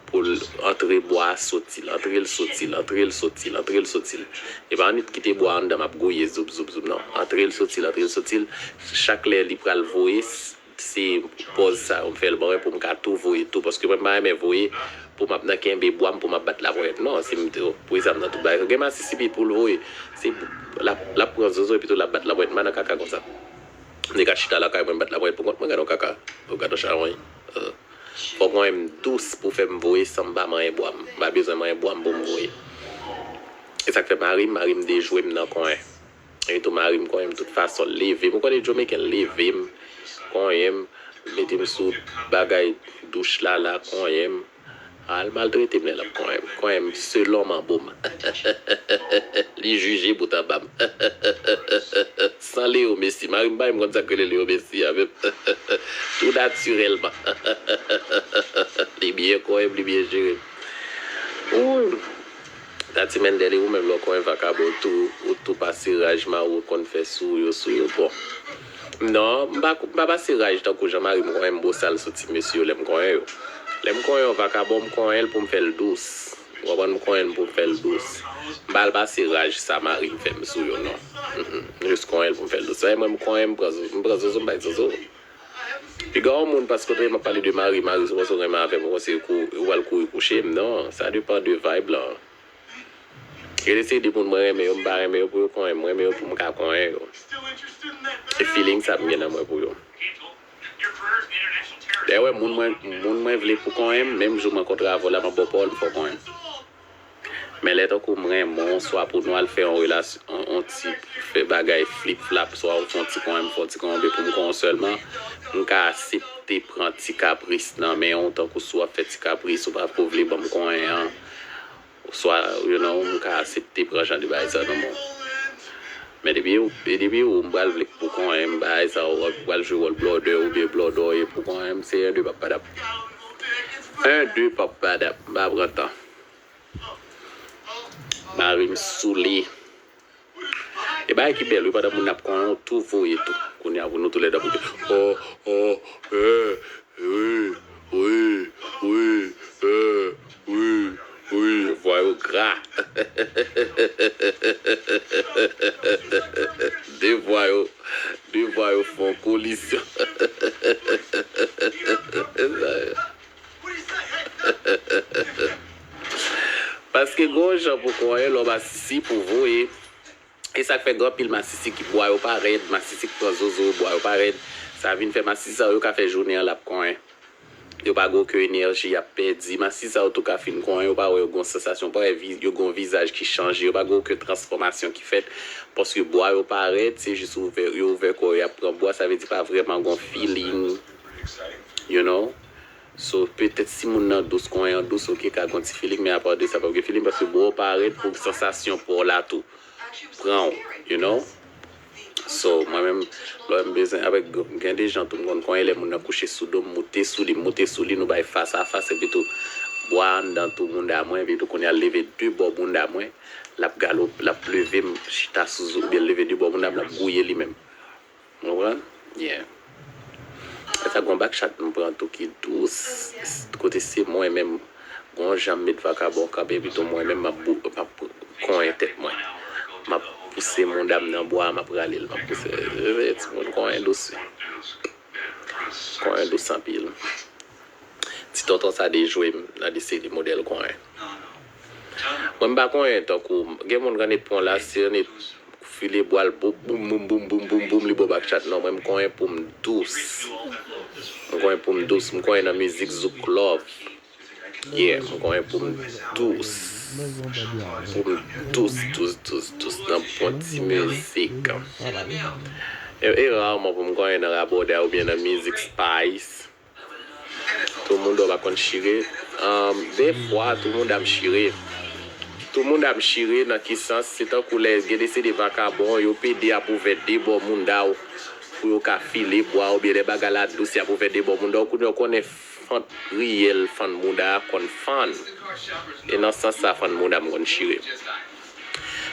pou l antre bwa a, soti l, antre l, soti l, antre l, soti l, antre l, soti l. E pa annik kite bwa a anndan, m ap gouye, zoup, zoup, zoup, non. Antre l, soti l, antre l, soti l. Chak lè li pral voye, s- se pòz sa yo m fè l ban mwen pou m ka tou voye tou, paske mwen m pa renmen voye pou m ap nan kenbe bwa m pou m ap bat laponyèt. Non, si m te pou sa m nan tout bagay. Gen masisi ki pou l voye, se l ap, l ap pran zozo epi tou l ap bat laponyèt. M pa nan kaka konsa. M te ka chita lakay mwen m bat laponyèt pou kont mwen, gade yon kaka, gade yon chawony. Euh, fòk mwen m dous pou fè m voye san m pa manyen bwa m. M pa bezwen manyen bwa m pou m voye. E sa k fè mari m, mari m dejwe m nan konyen. Epi tou mari m konyen m tout fason, l leve m. Ou konnen Jamaican leve m, konyen m, mete m sou bagay douch la, la konyen m. Al maltrete m lè l ap konyen m. Konyen m selon manbo m. Li jije bout anba m. San Leo Messi. Mari m pa menm konn sa k rele Leo Messi a menm. Tou natirèlman. Li byen konyen m, li byen jere m. Ooh. Tati Mendel, e ou menm lè w konyen vakabon, ou tou, ou tou pase raj mari w konn fè sou yo, sou yo. Bon. Non, m pa, m pa pase raj tankou jan mari m konyen m bosal sou ti mesye yo lè m konyen yo. Lè m konyen yon vakabon, m konyen l pou m fè l dous. Ou konprann, m konyen l pou m fè l dous. M pa al pase raj sa mari m fè m sou yo, non. Mm, mm. M jis konyen l pou m fè l dous. Sa e mwen m konyen, m pran zo-, m pran zozo, m bay zozo. Piga yon moun paske w tande m ap pale de mari, mari, sou panse w renmen avè m, ou panse ou pral kouri kouche m. Non, sa depann de vibe lan. Gen de seri de moun mwen renmen yo, m pa renmen yo pou yo konyen m, mwen renmen yo pou m ka konyen yo. Se feeling sa m gen nan mwen pou yo. Dayè, wè, moun mwen, moun mwen vle pou konyen m, menm jou m rankontre avè w la, m ap ba w pawòl, m fè w konyen m. Men lè tankou m renmen w, swa pou nou al fè yon relasyon, yon, yon ti fè bagay flip flap, swa ou fè yon ti konyen m, fè yon ti konyen m, pou m konyen w sèlman, m ka aksepte pran ti kapris nan men w, tankou si w ap fè ti kapris, ou pa ko vle ban m konyen an, swa, you know, m ka aksepte pran jan de bagay sa nan men w. Men depi ou, depi ou, m pral vle pou konyen m, bagay sa, ou pral jwe wòl blòdè oubyen blòdè w ye pou konyen m, se en de papadap. En de papadap, m pa pran tan. Mari m soule. E bagay ki bèl, wi, pandan moun ap konyen w, tou voye tou. Kounye a, pou nou tou lè d ap voye. Oh, oh, eh, wi, wi, wi, eh, wi, wi. Vwa yo gra. De vwa yo, de vwa yo fè yon kolisyon. Paske gon jan pou konyen lè w masisi pou voye. E sa k fè gen anpil masisi ki bwa yo pa rèd, masisi k pran zozo, bwa yo pa rèd. Sa vin fè masisi sa yo, yo ka fè jounen an l ap konyen. Yo pa gen okenn enèji y ap pèdi. Masisi sa yo tou ka fin konyen, yo pa wè yo gen yon sansasyon, pa wè vi-, yo gen yon vizaj ki chanje, yo pa gen okenn transfòmasyon ki fèt. Paske bwa yo pa rèd, se jis ouvè, yo ouvè kò yo, y ap pran bwa, sa vle di pa vrèman gen yon feeling, you know? So, petèt si moun nan dous, konyen an dous, oke, ka gen yon ti feeling, men apa de sa, p ap gen feeling, paske bwa w pa rèd pou sansasyon pa w la tou pran w, you know? So, mwen menm, lè m bezwen, avèk, gen de jan tou m konn konyen, lè moun nan kouche sou do m, moute sou li, moute sou li, nou bay fas a fas, epi tou, bwa anndan tou mounda mwen, epi tou kounye a l leve de bò mounda mwen, l ap galop, l ap leve m chita sou zo, oubyen l leve de bò mounda m, l ap gouye li menm. Ou konprann? Yeah. Sa gon bak chat m pran tou ki dous, kote se mwen menm, gon jan m met vakabon kanpe, epi tou mwen menm m ap bou-, m ap konyen tèt mwen. M ap pouse mounda m nan bwa, m ap rale l, m ap pouse. Timoun konyen dous wi. Konyen dous anpil. Ti tonton sa dejwe m nan de seri modèl konyen. Mwen m pa konyen tankou, gen moun k annik pran lasyon, annik file bwa l boum, boum, boum, boum, boum, boum, boum, li bo bak chat. Non, mwen m konyen pou m dous. M konyen pou m dous, m konyen nan mizik zouk love. Yeah, m konyen pou m dous. Pou m dous, dous, dous, dous nan bon ti mizik. E, e raman pou m konyen nan rabòday oubyen nan mizik spice. Tou moun dò pa konn chire. Um, defwa, tou moun dam chire. Tou moun dam chire nan ki sans? Se tankou lè gen de se de vakabon, yo pede ap ouvè de bò mounda w pou yo ka file bwa, oubyen lè bagay la dous, y ap ouvè de bò mounda w, kounye a w konnen fan riyèl fann mounda a konn fann. E nan sans sa fann mounda m konn chire.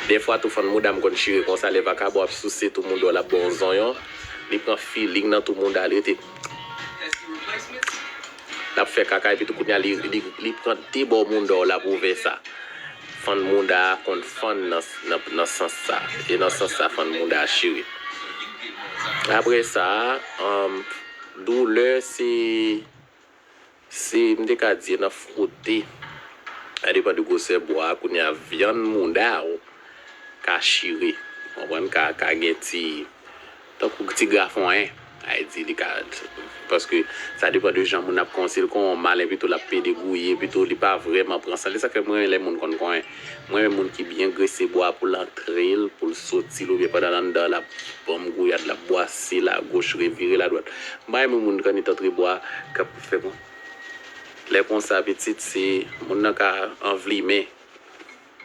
Defwa tou fann mounda m konn chire konsa, lè vakabon ap souse tou mounda w, l ap ba w zonyon, li pran feeling nan tou mounda, li rete, l ap fè kaka, epi tou kounye a li, li, li pran de bò mounda w, l ap ouvè sa. Fann mounda a konn fann nan, nan, nan sans sa. E nan sans sa fann mounda a chire. Apre sa, um, doulè se, se, m te ka di nan fwote. Sa depann de gwosè bwa a, kounye a vyann mounda w ka chire. Ou konprann? Ka, ka gen ti, tankou ti grafonyen. Sa vle di li ka, paske sa depann de jan moun ap konsi l kon yon malen, pito l ap pede gouye, pito li pa vrèman pran san. Se sa k fè mwen renmen lè moun konn konyen. Mwen renmen moun ki byen grese bwa pou l antre l, pou l soti l, oubyen pandan l anndan l ap ban m gouyad, l ap bwase lagoch, revire ladwat. M pa renmen moun k annik antre bwa k ap fè kon. Lè konsa, pitit, se moun nan ka anvlimen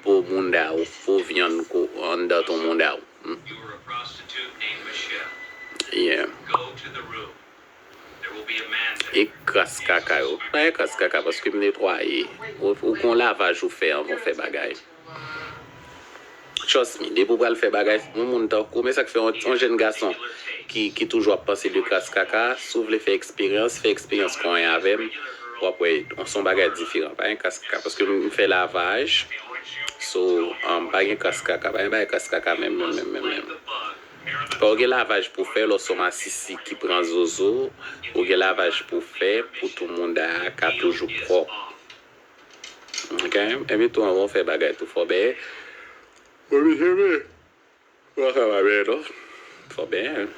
po mounda w, po vyann ko anndan ton mounda w. Hmm. Yeah. E kras kaka yo. Pa gen kras kaka paske m netwaye. Ou, ou gon lavaj ou fè anvan w fè bagay. Trust me, depi w pral fè bagay, yon moun tankou, men sa k fè yon, yon jèn gason ki, ki toujou ap panse de kras kaka, si w vle fè eksperyans, fè eksperyans konyen avè m, w ap wè, se yon bagay diferan. Pa gen kras kaka, paske m fè lavaj, so, um, pa gen kras kaka, pa gen bagay kras kaka menm, menm, menm, menm, menm. Fò w gen lavaj pou fè lè w se yon masisi ki pran zozo, ou gen lavaj pou fè pou tou mounda a ka toujou pwòp. Ok? Epi tou, anvan w fè bagay tou, fò w benyen. Fò w fè bagay non. Fò w benyen.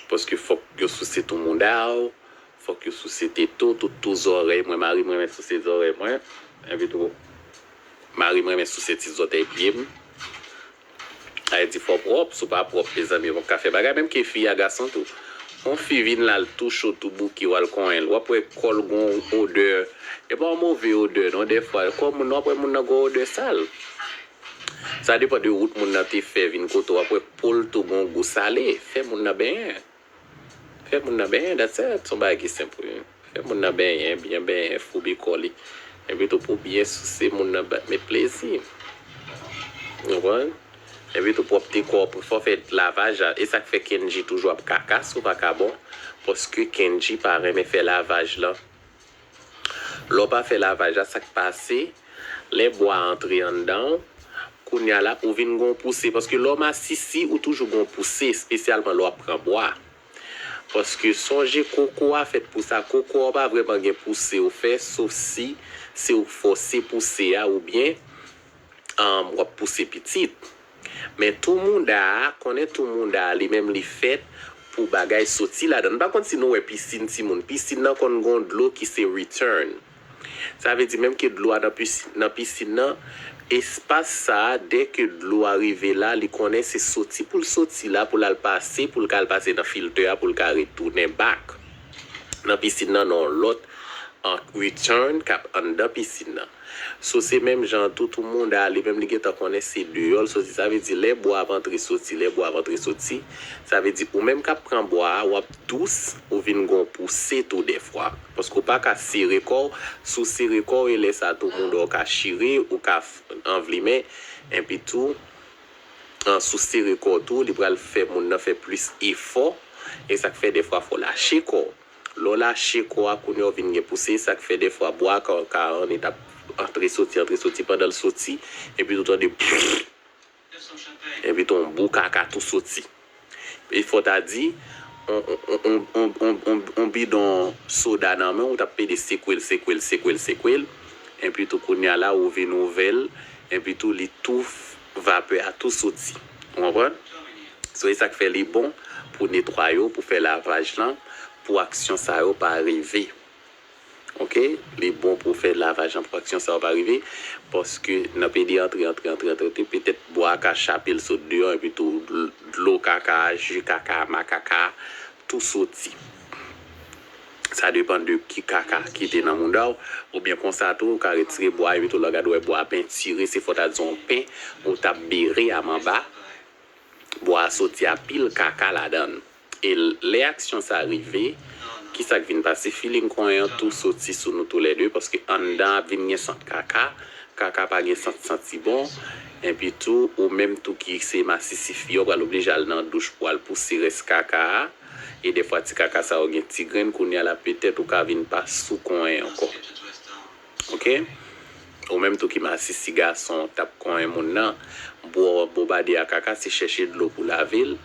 Paske fòk yo souse tou mounda w, fòk yo souse tete w, tout tou zòrèy mwen. Mari m renmen souse zòrèy mwen. Epi tou, mari m renmen souse ti zòtèy pye m. Sa vle di fò w pwòp, si w pa pwòp, mezanmi, ou p ap ka fè bagay, menm ke fi a gason tou. Yon fi vin la, l touche w tou bouke w, al konyen l, w ap wè kò l gon odè. E pa yon move odè non, dèfwa, kò moun nan, w ap wè moun nan gon odè sal. Sa depann de wout moun nan te fè vin kote w, w ap wè po l tou gon gou sale. Fè moun nan benyen. Fè moun nan benyen, that's it. Se yon bagay ki senp wi. Fè moun nan benyen, byen benyen, foube kò li. Epi tou pou byen souse moun nan, ba, met plezi. Ou konprann? Epi tou pwòpte kò w, fò w fè lavaj la. E sa k fè Kendji toujou ap kaka sou vakabon. Paske Kendji pa renmen fè lavaj lan. Lè w pa fè lavaj la, sa k pase? Lè bwa a antre anndan w, kounye a la, ou vin gon pouse. Paske lè w masisi, ou toujou gon pouse, espesyalman lè w ap pran bwa. Paske sonje koko a fèt pou sa. Koko a w pa vrèman gen pouse w fè, sof si se ou k fòse pouse a oubyen, um, w ap pouse pitit. Men tou mounda a, konnen tou mounda a li menm li fèt pou bagay soti ladan l. M pa konn si nou wè pisin timoun. Pisin nan konn gon dlo ki se return. Sa vle di menm ke dlo a nan pisi-, nan pisin nan, espas sa a, dè ke dlo a rive la, li konnen se soti pou l soti la, pou l al pase, pou l ka al pase nan filtè a, pou l ka retounen back nan pisin nan, nan yon lòt, an, return k ap anndan pisin nan. So se menm jan tou, tou mouda li menm li gentan konnen se deyò l soti. Sa vle di lè bwa ap antre soti, lè bwa ap antre soti, sa vle di ou menm k ap pran bwa a, w ap dous, ou vin gon pouse tou dèfwa. Paske ou pa ka sere kò w, si w sere kò w e lè sa tou mouda w ka chire, ou ka anvlimen, enpi tou, an, si w sere kò w tou, li pral fè moun nan fè plis efò, e sa k fè dèfwa fò w lache kò w. Lè w lache kò a, kounye a w vin gen pouse, sa k fè dèfwa bwa ka, ka annik ap antre soti, antre soti, pandan l soti, epi tou tande, epi tou yon bout kaka tou soti. E fò w ta di, on, on bidon soda nan men w, ou t ap pede sekwe l, sekwe l, sekwe l, sekwe l, epi tou kounye a la, ou vin ouvè l, epi tou li tou, vapè a tou soti. Ou konprann? So, e sa k fè li bon pou netwaye w, pou fè lavaj lan, pou aksyon sa yo pa rive. Oke? Li bon pou fè lavaj lan, pou aksyon sa yo pa rive, paske nan pede antre, antre, antre, antre, antre, petèt bwa a ka chape l sot deyò, epi tou dl-, dlo kaka, ji kaka, makaka, tou soti. Sa depann de ki kaka ki te nan mouda w, oubyen konsa tou, ou ka retire bwa, epi tou lè w gade w wè bwa a pentire, se fò w ta di yon pen, ou t ap bere a manba, bwa a soti a pil kaka ladan l. E lè aksyon sa rive, kisa k vin pase? Feeling konyen an tou soti sou nou toulède, paske anndan ap vin gen sant kaka, kaka pa gen sant santi bon, enpi tou, ou menm tou ki se masisi fi a, w pral oblije al nan douch pou al pouse rès kaka a, e dèfwa ti kaka sa yo gen ti grenn, kounye a la petèt ou ka vin pa sou konyen ankò. Oke? Ou menm tou ki masisi gason t ap konyen moun nan, bò, bobade a kaka se chèche dlo pou lave l,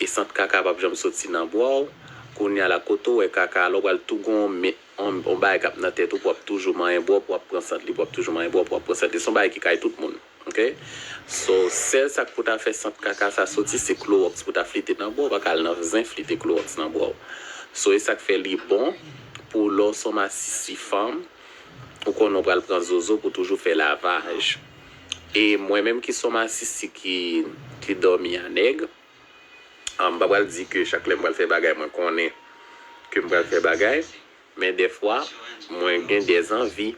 e sant kaka p ap janm soti nan bò w. Kounye a la, kote w wè kaka a, lè w pral tou gon men, on, on bagay k ap nan tèt ou, pou w ap toujou manyen bò, pou w ap pran sant li, pou w ap toujou manyen bò, pou w ap pran sant li. Se yon bagay ki kay tout moun. Oke? So, sèl sa k pou ta fè sant kaka sa soti, se klowòks pou ta flite nan bò w, pa ka al nan zen flite klowòks nan bò w. So, e sa k fè li bon pou lè w se yon masisi fanm, ou konnen w pral pran zozo pou toujou fè lavaj. E mwen menm ki se yon masisi ki, ki dòmi a nèg, ah, m pa pral di ke chak lè m pral fè bagay, mwen konnen ke m pral fè bagay, men dèfwa, mwen gen dèzanvi.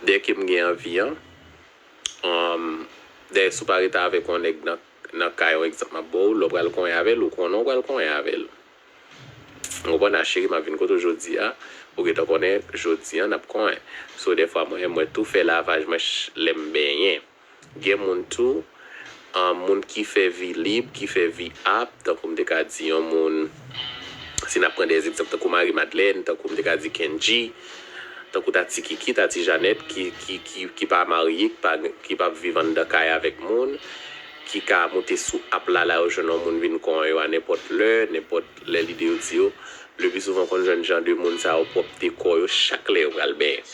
Dèke m gen anvi an, um, dèyè si w pa rete avèk yon nèg nan, nan kay, yon egzanp m ap ba w, lè w pral konyen avè l, ou konnen w pral konyen avè l. Ou konprann, a cheri, m ap vin kote w jodi a, ou gentan konnen jodi a n ap konyen. So, dèfwa, mwen, mwen tou fè lavaj mwen ch-, lè m benyen. Gen moun tou, ah, moun ki fè vi lib, ki fè vi ap, tankou m te ka di yon moun, si n ap pran de egzanp, tankou Marie Madeleine, tankou m te ka di Kendji, tankou Tati Kiki, Tati Janèt, ki, ki, ki, ki pa marye, ki pa, ki p ap viv anndan kay avèk moun, ki ka moute sou ap la, la yo jwenn yon moun vin konyen yo a nenpòt lè, nenpòt lè lide yo di yo. Le pli souvan, w konn jwenn jan de moun sa yo pwòpte kò yo chak lè yo pral benyen.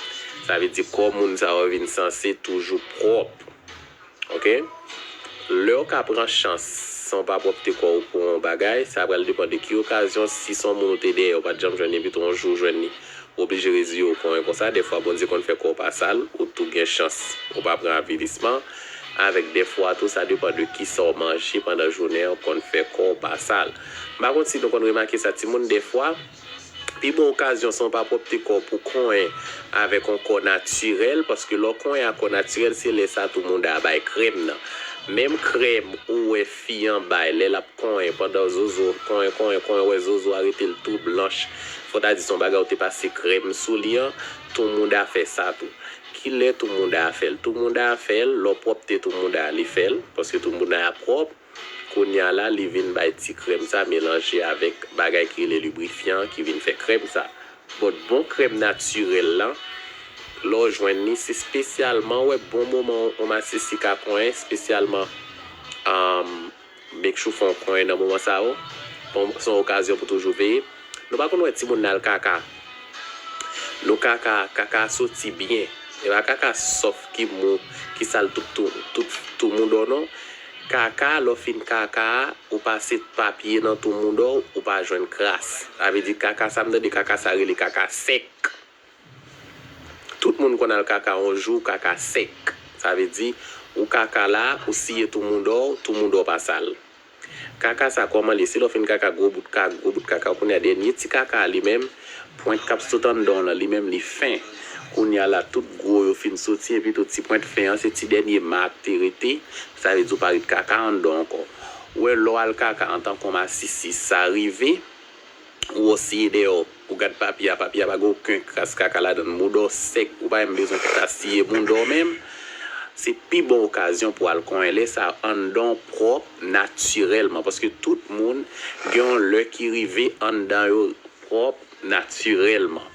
Sa vle di kò moun sa yo vin sanse toujou pwòp. Oke? Lè w ka pran chans san w pa pwòpte kò w pou yon bagay, sa pral depann de ki okazyon. Si se yon moun ou te dèyè, ou pa t janm jwenn li, epi tou yon jou w jwenn li, ou oblije reziye w konyen konsa. Dèfwa, Bondye konn fè kò w pa sal, ou tou gen chans ou pa pran avilisman. Avèk dèfwa tou, sa depann de kisa w manje pandan jounen an konn fè kò w pa sal. M pa konn si nou konn remake sa, timoun, dèfwa, pi bon okazyon se w pa pwòpte kò w pou konyen avèk yon kò natirèl, paske lè w konyen ak kò natirèl, se lè sa tou mouda a bay krèm nan. Menm krèm ou wè fi an bay lè l ap konyen, pandan zozo konyen, konyen, konyen, wè zozo a rete l tou blanch, fò ta di se yon bagay ou te pase krèm sou li an, tou mouda fè sa tou. Kilè tou mouda a fè l? Tou mouda a fè l, lè w pwòpte tou mouda a, li fè l, paske tou mouda a pwòp. Kounye a la, li vin bay ti krèm sa melanje avèk bagay ki rele librifyan ki vin fè krèm sa. But bon krèm natirèl lan, lè w jwenn li, se espesyalman, w wè, bon moman yon masisi ka konyen, espesyalman, um, make sure w fè yon konyen nan moman sa yo. Bon, se yon okazyon pou toujou veye. Nou pa konn wè timoun nan al kaka. Nou kaka, kaka soti byen. E pa kaka sòf ki mou, ki sal tout, tout, tout, tout mouda w non. Kaka, lè w fin kaka a, ou pase papye nan tou mouda w, ou pa jwenn kras. Sa vle di kaka sa, m tande kaka sa rele kaka sèk. Tout moun konn al kaka yon jou, kaka sèk. Sa vle di, ou kaka la, ou siye tou mouda w, tou mouda w pa sal. Kaka sa kòman li ye? Se lè w fin kaka gwo bout ka-, gwo bout kaka, kounye a dènye ti kaka a li menm, pwent k ap sot anndan w lan, li menm li fen. Kounye a la, tout gwo yo fin soti, epi tou ti pwent fen an, se ti dènye ma a k te rete, sa vle di w pa ret kaka anndan w ankò. Ou wè, lè w al kaka antanke yon masisi, sa rive, ou asiye dèyè w, ou gad papye a, papye a pa gen okenn kras kaka ladan l, mouda w sèk, ou pa menm bezwen ta siye mouda w menm, se pi bon okazyon pou w al konyen lè sa a anndan w pwòp natirèlman, paske tout moun gen yon lè ki rive anndan yo pwòp natirèlman.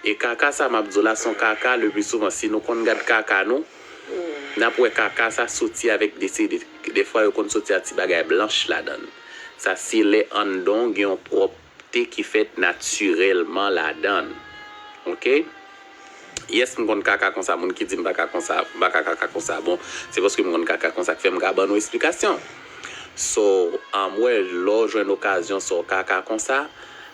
E kaka sa m ap di w la, se yon kaka, le pli souvan, si nou konn gad kaka nou, n ap wè kaka sa soti avèk de, se de, defwa yo konn soti ak ti bagay blanch ladan l. Sa se lè anndan w gen yon pwòpte ki fèt natirèlman ladan l. Oke? Yes, m konn kaka konsa, moun ki di m pa ka konsa, m pa ka kaka konsa, bon, se paske m konn kaka konsa k fè m ka ban nou esplikasyon. So, um, wè, lè w jwenn okazyon sa w kaka konsa,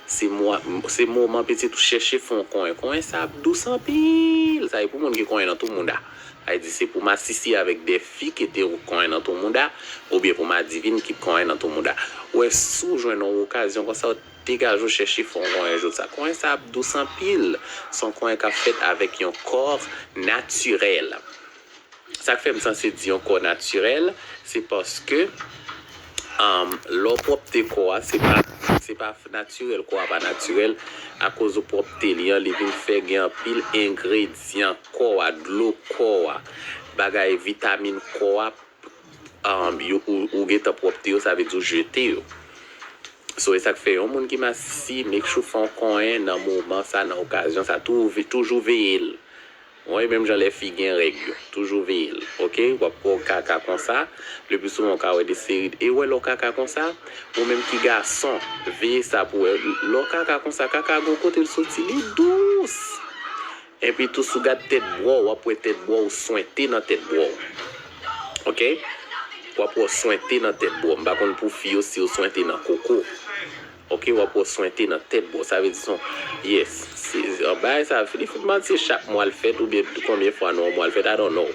se mwa-, se moman pitit ou chèche fè yon konyen. Konyen sa ap dous anpil. Sa e pou moun ki konyen nan tou mouda. Sa vle di se pou masisi avèk de fi ki te konyen nan tou mouda, oubyen pou madivin ki konyen nan tou mouda. Wè, si w jwenn yon okazyon konsa, w degaje w chèche fè yon konyen jodi sa. Konyen sa ap dous anpil. Se yon konyen k ap fèt avèk yon kò natirèl. Sa k fè m sanse di yon kò natirèl, se paske, um, lè w pwòpte kò a, se pa, se pa natirèl, kò a pa natirèl, akoz ou pwòpte li an, li vin fè gen anpil engredyan kò a, dlo kò a, bagay vitamin kò a, um, yo, ou, ou gentan pwòpte yo, sa vle di w jete yo. So, e sa k fè yon moun ki masisi, make sure fè yon konyen nan moman sa, nan okazyon sa, tou ve-, toujou veye l. Wi, menm jan lè fi gen règ yo, toujou veye l, oke? W ap pran kaka konsa, le pli souvan w ka wè de seri, e wè lè w kaka konsa, ou menm ki gason, veye sa pou wè, lè w kaka konsa, kaka gon kote l soti, li dous. Epi tou, si w gad tèt bwa w, w ap wè tèt bwa w swente nan tèt bwa w. Oke? W ap wè w swente nan tèt bwa w. M pa konn pou fi yo si yo swente nan koko. Oke, w ap wè w swente nan tèt bwa w. Sa vle di se yon, yes. Se, bagay sa, li fout manti chak mwa l fèt oubyen konbyen fwa nan yon mwa l fèt, I don't know.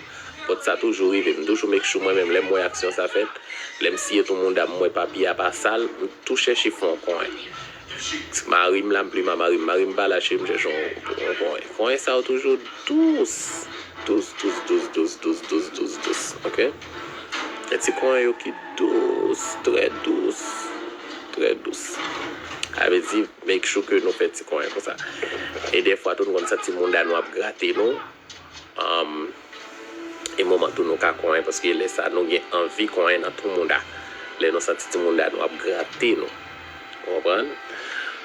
But sa toujou rive m. M toujou make sure mwen menm, lè m wè aksyon sa fèt, lè m siye tou mouda m, m wè papye a pa sal, m tou chèche fè yon konyen. Mari m la, m plimen mari m. Mari m pa la, cheri, m chèche yon, yon konyen. Konyen sa yo toujou dous. Dous, dous, dous, oke? Gen ti konyen yo ki dous, trè dous, trè dous. Sa vle di, make sure ke nou fè ti konyen konsa. E dèfwa tou, nou konn santi mouda nou ap grate nou. Um, e moman tou nou ka konyen, paske lè sa nou gen anvi konyen nan tou mouda. Lè nou santi ti mouda nou ap grate nou. Ou konprann?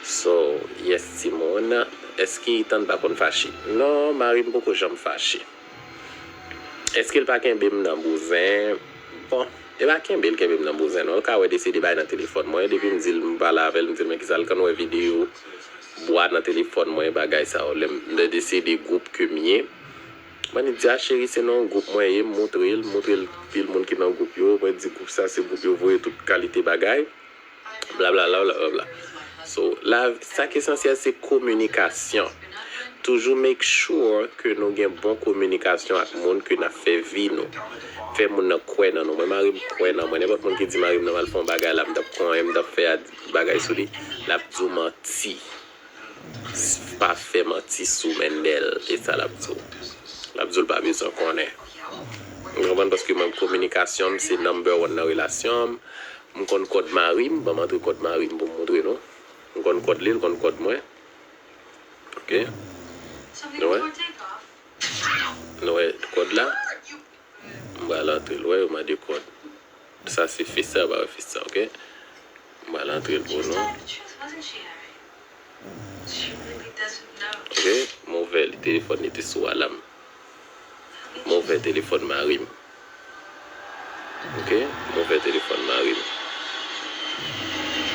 So, yes, timoun. Èske Ethan pa konn fache? Non, mari m poko janm fache. Èske l pa kenbe m nan bouzen? Bon, e pa kenbe l kenbe m nan bouzen, non. L ka wè de se de bagay nan telefòn mwen. Depi m di l m pale avè l, m di l, men kisa l konn wè videyo bwa nan telefòn mwen, bagay sa yo. Lè m, lè de se de gwoup ke m ye. Mwen di a, cheri, se nan yon gwoup mwen ye, m montre l, montre l pil moun ki nan gwoup yo. Mwen di gwoup sa, se gwoup yo voye tout kalite bagay. Blablabla, blablabla. So, la, sa ki esansyèl, se kominikasyon. Toujou make sure ke nou gen bon kominikasyon ak moun ke n ap fè vi nou. Fè moun nan kwè nan nou. Mwen, mari m kwè nan mwen. Nenpòt moun ki di mari m nan mal fè yon bagay la, m t ap konyen, m t ap fè bagay sou li, l ap di w manti. Pa fè manti sou Mendel, e sa l ap di w. L ap di w l pa bezwen konnen. Ou konprann? Paske mwen, kominikasyon m se number one nan relasyon m. M konn kòd mari m, ban m antre kòd mari m pou m montre nou. M konn kòd li, l konn kòd mwen. Oke? Nou wè? Nou wè kòd la? M pral antre l, wè, yo mande kòd. Sa se fis sa, yo pa wè fis sa, oke? M pral antre l pou nou. Oke? M ouvè li, telefòn li te sou alam. M ouvè telefòn mari m. Oke? M ouvè telefòn mari m.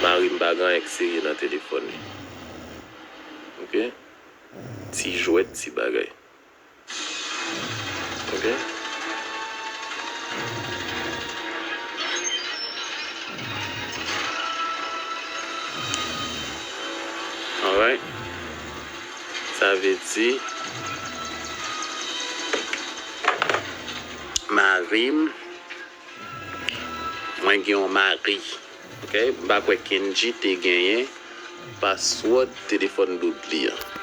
Mari m pa gen anyen k serye nan telefòn li. Oke? Ti jwèt, ti bagay. Oke? Alright. Sa vle di, mari m, mwen gen yon mari. Oke? M pa kwè Kenji te genyen password telefòn doud li an.